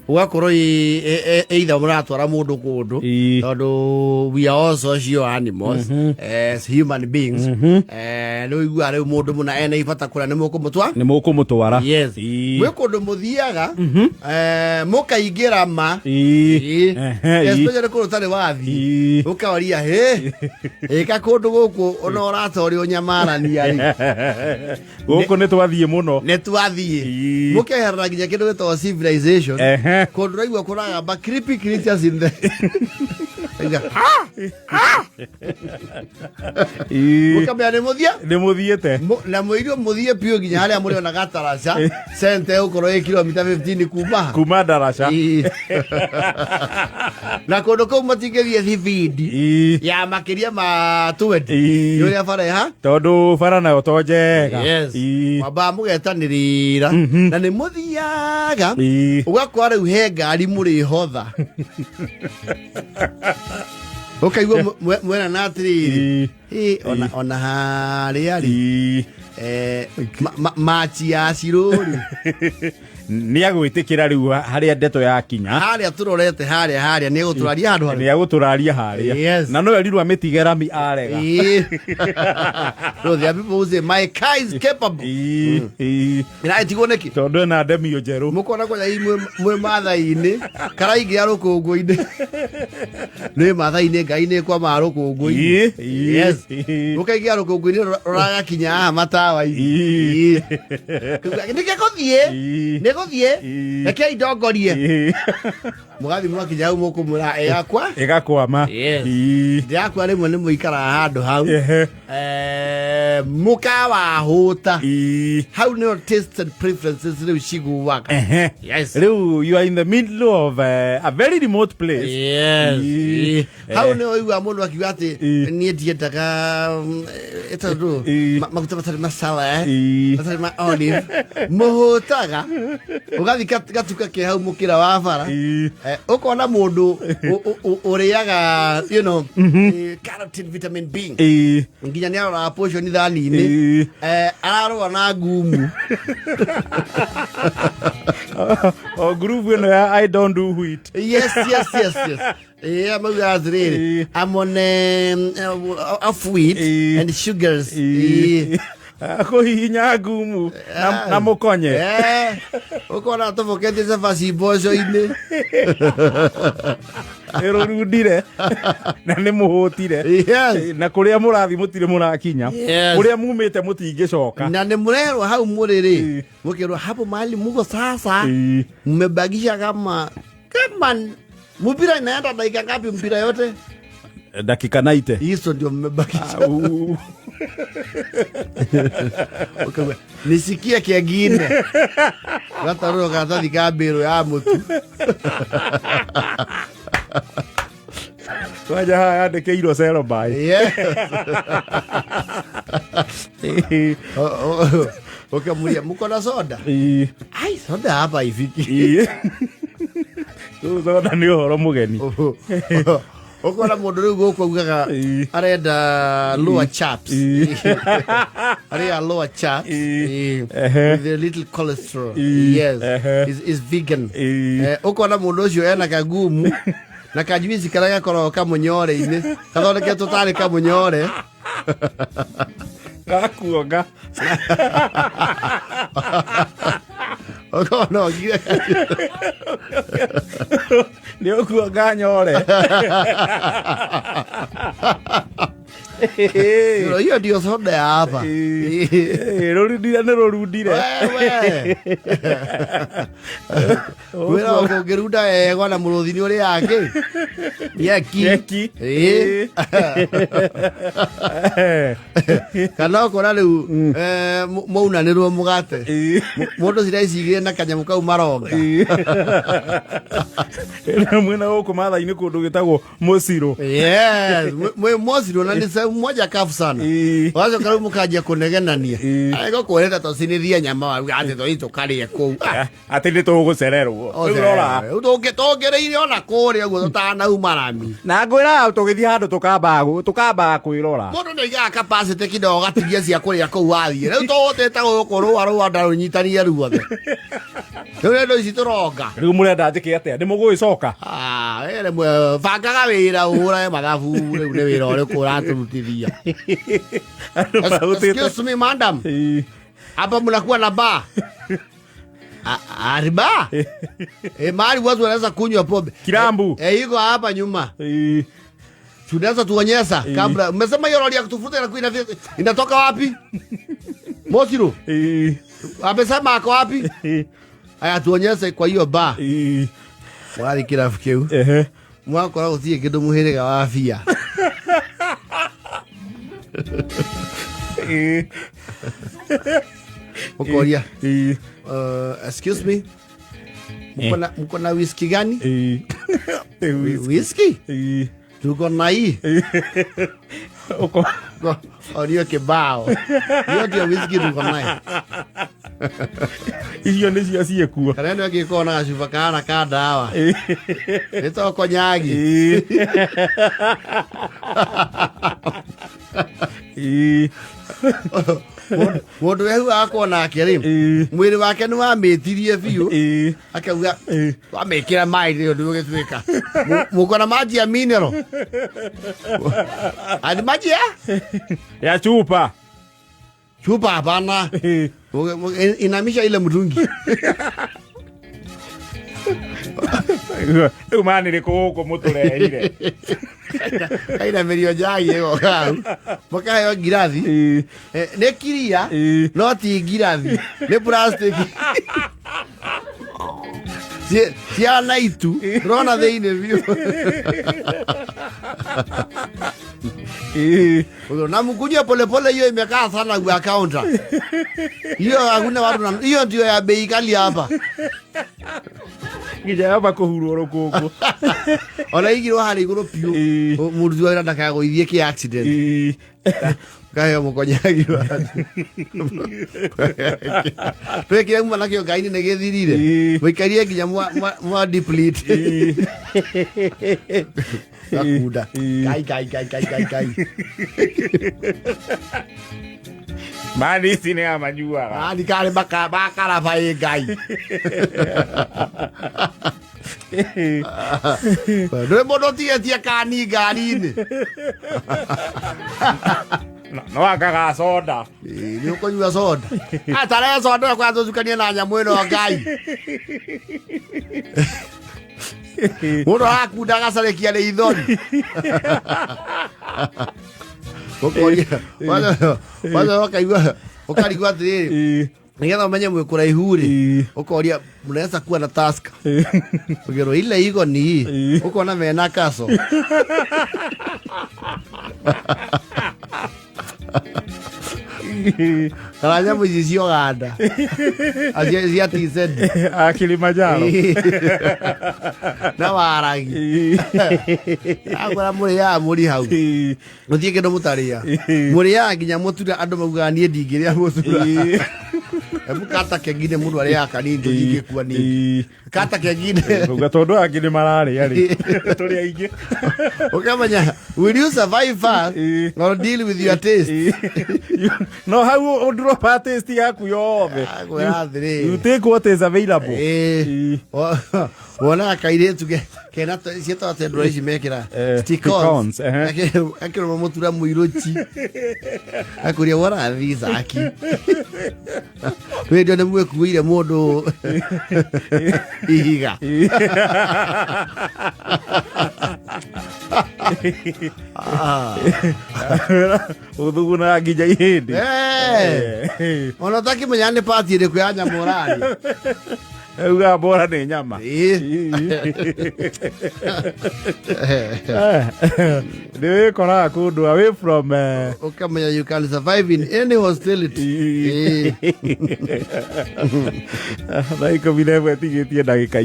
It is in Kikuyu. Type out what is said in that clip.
Ũgakorwo either mũratwara mũndũ kũndũ, tondũ we are all social animals as human beings. Nĩ ũiguaga rĩu mũndũ mũna ena ibata kũrĩa nĩ mũkũmũtwa. Nĩ mũkũmũtwara. Yes. Gwĩ kũndũ mũthiaga, mũkaingĩra ma. Especially kũndũ ũtarĩ wathiĩ, ũkaoria hĩ ĩka kũndũ gũkũ ona ũrata ũrĩa ũnyamarania rĩ. Gũkũ nĩ twathiĩ mũno. Nĩ twathiĩ. Mũkeherera nginya kĩndũ gĩtagwo civilization. Kũndũ ũraigua kũragamba creepy creatures in the Ũrauga, "Ha!" Mũkamenya nĩ mũthia. Nĩ mũthiĩte. Na mũirio mũthiĩ biũ nginya harĩa mũrĩona gataraca sente ũkorwo ĩ kilomita 15 kuma ha. Kuma ndaraca. Na kũndũ kũu matingĩthiĩ thibindi ya makĩria ma 20 nĩ ũrĩa bara ĩha. Tondũ bara nayo to njega. Yes. Mwambaga mũgetanĩrĩra na nĩ mũthiaga, ũgakora rĩu he ngari mũrĩhotha, ũkaigua mwena na atĩrĩrĩ, "Ĩ, ona harĩa rĩ, machi ya cirũ rĩ." Nĩ agwĩtĩkĩra rĩu harĩa ndeto yakinya. Harĩa tũrorete harĩa nĩ egũtũraria handũ harĩa. Nĩ agũtũraria harĩa. Na no erirwo amĩtige rami arega. No, there are people who say, "My car is capable." Ĩratigwo nĩkĩ? Tondũ ena ndemio njerũ. Mũkona kwanja mwĩ mathai-inĩ karaingĩra rũkũngũ-inĩ, nĩ mathai-inĩ ngai nĩ kwama rũkũngũ-inĩ. Yes. Mũkaingĩra rũkũngũ-inĩ rũragakinya haha matawa-inĩ. Nĩkĩ gũthiĩ nĩ gũthiĩ, rekei ndongorie. Mũgathiĩ mwakinya hau mũkũmwĩra ĩgakwa. Ĩgakwama. Yes. Ndĩrakua rĩmwe nĩ mũikaraga handũ hau. Mũkawahũta hau nĩyo taste and preferences rĩu ciguaga. Yes. Rĩu you are in the middle of a very remote place. Yes. Hau nĩ ũigua mũndũ akiuga atĩ niĩ ndiendaga tondũ maguta matarĩ masala, matarĩ ma olive. Mũhũtaga ũgathiĩ gatuka ke hau mũkĩra wa bara. Ũkona mũndũ ũrĩaga carotene, vitamin B, nginya nĩ aroraga portion thani-inĩ. Ararũa na ngumu. O group ĩno ya "I don't do wheat". Yes. Yeah, mauga atĩrĩrĩ, I'm on off wheat and sugars. Kũhihinya ngumu na mũkonye. Ũkona tũboketie cabaci mboco-inĩ. Ĩrũrundire na nĩ mũhũtire. Na kũrĩa mũrathiĩ mũtirĩ mũrakinya. Kũrĩa mumĩte mũtingĩcoka. Na nĩ mũrerwo hau mũrĩ rĩ, mũkerwo hapo mahali muko sasa mmebakisha kama mpira inaenda dakika ngapi, mpira yote? Dakika 90. Hizo ndio mmebakisha. Ukauga, nisikie kengine gatarũrwo karatathi ka mbĩrũ ya mũtu. Kwanja haha yandĩkĩirwo sell by. Ukamuria, "Mko na soda?" "Ai, soda hapa ifiki." Rĩu soda nĩ ũhoro mũgeni. Ũkona mũndũ rĩu gũkũ augaga arenda lower chaps, arĩa lower chaps, with a little cholesterol. Yes. Is vegan. Ũkona mũndũ ũcio ena kagumu na kajuici karĩa gakoragwo kamũnyore-inĩ gathondeketwo tarĩ kamũnyore. Gakuonga. Ũkona ogire. Nĩ ũkuonga nyore. Hiyo ndio soda ya hapa. Rũrundire nĩ rũrundire. Wewe wĩra ũngĩrunda wega na mũrũthi nĩ ũrĩ yake nyeki. Nyeki. Kana ũkora rĩu mwaunanĩrwo mũgate, mũndũ ciraici igĩrĩ na kanyamũ kau maronga. Mwena gũkũ mathai-inĩ kũndũ gĩtagwo mũcirũ. Yes, mwĩ mocirwo na nĩ Sehemu moja kafu sana. Wacoka rĩu mũkanjia kũnegenania. Agũkwĩrĩte tũcinithie nyama wauga atĩ tũthiĩ tũkarĩe kũu. Ah, Atä nä tå gå cererwo. Rĩu rora. Rĩu tũngĩrĩire ona kũrĩa ũguo tũtanauma rami. Na ngwä ra tå gä thiä handå tå kambaga kwä rora. Mũndũ nĩ aigaga capacity kidogo gatigia cia kũrĩa kũu wathiĩ. Rĩu tũhũtĩte gũkũ rũa rũa ndarũnyitania ruothe. Rĩu nĩ indo ici tũronga. Rä u må renda njä ke atä a nä må gå gä coka? Ah, we rĩmwe bangaga wĩra ũhũrage mathabu. Rĩu nĩ wĩra ũrĩkũ ũratũrutithia? Andå mahũtĩte. Excuse me, madam. Hapa mnakuwa na bar? Bar? Mahali watu wanaweza kunywa pombe. Kirambu. Iko hapa nyuma. Tunaweza tuonyesha kabla. Umesema hiyo lori ya kutufuta inakuwa inatoka wapi? Mosiru. Amesema ako wapi? Aya, tuonyeshe kwa hiyo bar. Wari kirabu kiu. Mwakora gũtirĩ kĩndũ mũhĩrĩga wa bia. Ũkoria. Excuse me. Mko na whisky gani? Whisky? Tuko na hii. Onio kibao. Hiyo ndio whisky tuko nayo. Icio nä cio ciäkuo. Kana ĩno ĩngĩ ĩkoragwo na gacuba kahana ka ndawa. Ĩtagwo konyagi. Mũndũ wehuaga kwa nake rĩ, mwĩrĩ wake nĩ wamĩtirie biũ. Akauga wamĩkĩra maĩ rĩ ũndũ ũgĩtuĩka. Mũko na maji ya mineral. Ati maji ya? Ya chupa. Chupa hapana. Inamisha ile mtungi. Rä u manä rä kå gå kå må tå rehire? Kainamĩrio njagi ĩyo hau. Mũkaheo ngirathi. Nĩ kiria no ti ngirathi. Nĩ plastic. Ciana itu rona thĩinĩ biũ. Na mkunywe polepole, hiyo imekaa sana kwa counter. Hiyo hakuna watu na hiyo ndio ya bei kali hapa. Nginya yamba kå hurwo rå kå ngå. Ona igirwo harĩa igũrũ biũ. Mũruti wa wĩra ndakagũithie kĩ accident. Kaheo mũkonyagi wa. Twekire muma nakĩo ngai-inĩ nĩ gĩthirire. Mũikarie nginya mwa deplete. Gakunda. Ngai ngai ngai ngai ngai ngai. Mani ici nä amanyuaga. Ani karĩ makaraba ĩ ngai. Ndũrĩ mũndũ ũtigĩtie kani ngari-inĩ. No akaga soda. Nĩ ũkũnyua soda. Atare soda kwa tũcukanie na nyamũ ĩno ngai. Mũndũ arakunda agacarĩkia nĩ ithori. Ũkoria. Waza ũkaigua ũkarigwo atĩrĩrĩ. Nĩgetha ũmenye mwĩ kũraihu rĩ, ũkoria mnaweza kuwa na Tusker. Ũgerwo ile iko ni hii. Ũkona mena kaso. Kana nyamũ ici cia Uganda. Cia TZ. A Kilimanjaro. Na waragi. Akwĩra mũrĩaga mũri hau. Gũtirĩ kĩndũ mũtarĩa. Mũrĩaga nginya mũtura andũ maugaga niĩ ndingĩrĩa mũtura. Hebu kata kengine mũndũ arĩaga kanini tũtingĩkua ningĩ. Kata kengine. Uga tondũ angĩ nĩ mararĩa rĩ tũrĩ aingĩ. Ũkamenya will you survive fast or deal with your taste? No hau ũndropa taste yaku yothe. Akwĩra atĩrĩrĩ. You take what is available. Wonaga kairĩtu kena ciĩtagwo atĩa ndũra ici mekĩra? Stick-ons, ehe. Akĩrũma mũtura mũirũci akũria worathi caki rĩndio nĩ mwĩkuĩire mũndũ ihiga. Ũthugunaga nginya ihĩndĩ. Ona ũtakĩmenya nĩ pati ĩrĩkũ ya nyamũ ũraria. Uga bora nĩ nyama. Nĩ wĩkoraga kũndũ away from Ũkamenya you can survive in any hostility. 11:11 ĩtigĩtie ndagĩka.